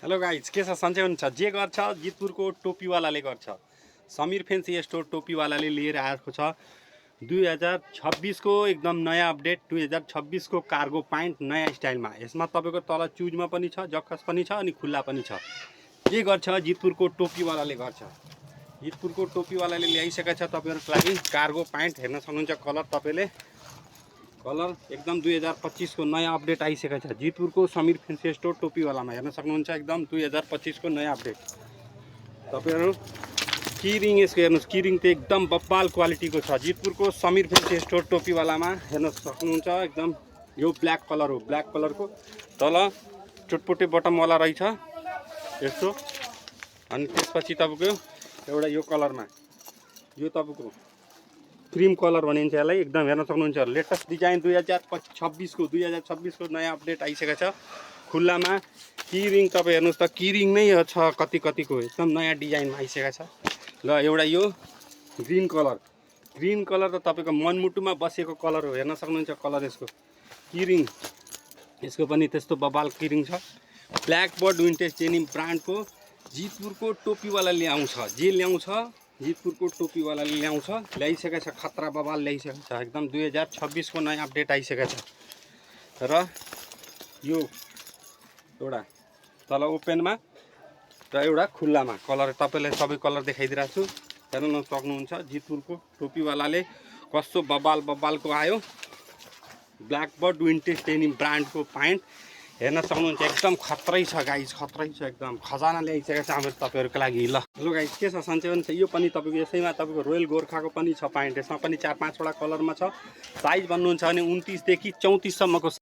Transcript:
hello guys के छ सन्चै हुनुहुन्छ जे गर्छ जितपुरको टोपीवालाले गर्छ समीर फैंसी स्टोर टोपीवालाले लिएर आएको छ 2026 को एकदम नयाँ अपडेट 2026 को कार्गो प्यान्ट नयाँ स्टाइलमा यसमा तपाईको तल चुजमा पनि छ जक्कस पनि छ अनि खुल्ला पनि छ के गर्छ जितपुरको टोपीवालाले गर्छ जितपुरको टोपीवालाले ल्याइसकेको छ तपाईहरुको लागि कार्गो प्यान्ट हेर्न सक्नुहुन्छ कलर तपाईले कलर एकदम 2025 को नयाँ अपडेट आइसकेको छ जितपुरको समीर फैंसी स्टोर टोपीवालामा हेर्न सक्नुहुन्छ एकदम 2025 को नयाँ अपडेट तपाईहरु किरिङ यसको हेर्नुस् किरिङ त एकदम बब्बाल क्वालिटीको छ जितपुरको समीर फैंसी स्टोर टोपीवालामा हेर्न सक्नुहुन्छ एकदम यो ब्ल्याक कलर हो ब्ल्याक कलरको तल चुटपुटे बटमवाला रहेछ यस्तो अनि त्यसपछि तपाईको एउटा यो कलरमा यो तपाईको क्रीम कलर भनिन्छ यसलाई एकदम हेर्न सक्नुहुन्छ लेटेस्ट डिजाइन 2026 को नयाँ अपडेट आइसकेको छ खुल्लामा किरिङ तपाईँ हेर्नुहोस् त किरिङ नै छ कतिको एकदम नयाँ डिजाइनमा आइसकेको छ ल एउटा यो ग्रीन कलर त तपाईको मनमुटुमा बसेको कलर हो हेर्न सक्नुहुन्छ कलर यसको किरिङ यसको पनि त्यस्तो बबाल किरिङ छ ब्ल्याक बर्ड विन्टेज डेनिम ब्रान्डको जितपुरको टोपीवाला ल्याउँछ जे ल्याउँछ जितपुरको टोपीवालाले ल्याइसकेको छ खतरा बबाल ल्याइसकेको छ एकदम 2026 को नयाँ अपडेट आइसकेको छ र यो एउटा तल ओपनमा र एउटा खुल्लामा कलर तपाईलाई सबै कलर देखाइदिरहेको छु हेर्न सक्नुहुन्छ जितपुरको टोपीवालाले कस्तो बबालको आयो ब्ल्याक बर्ड विन्टेज डेनिम ब्रान्डको प्यान्ट हेर्न सक्नुहुन्छ एकदम खतरै छ गाइज खतरै छ एकदम खजाना ल्याइसकेको छ हाम्रो तपाईहरुको लागि ल हेलो गाइज के छ सन्चै हुन्छ यो पनि तपाईको यसैमा तपाईको रोयल गोर्खाको पनि छ प्यान्ट यसमा पनि 4-5 वटा कलरमा छ साइज भन्नुहुन्छ भने 29 देखि 34 सम्मको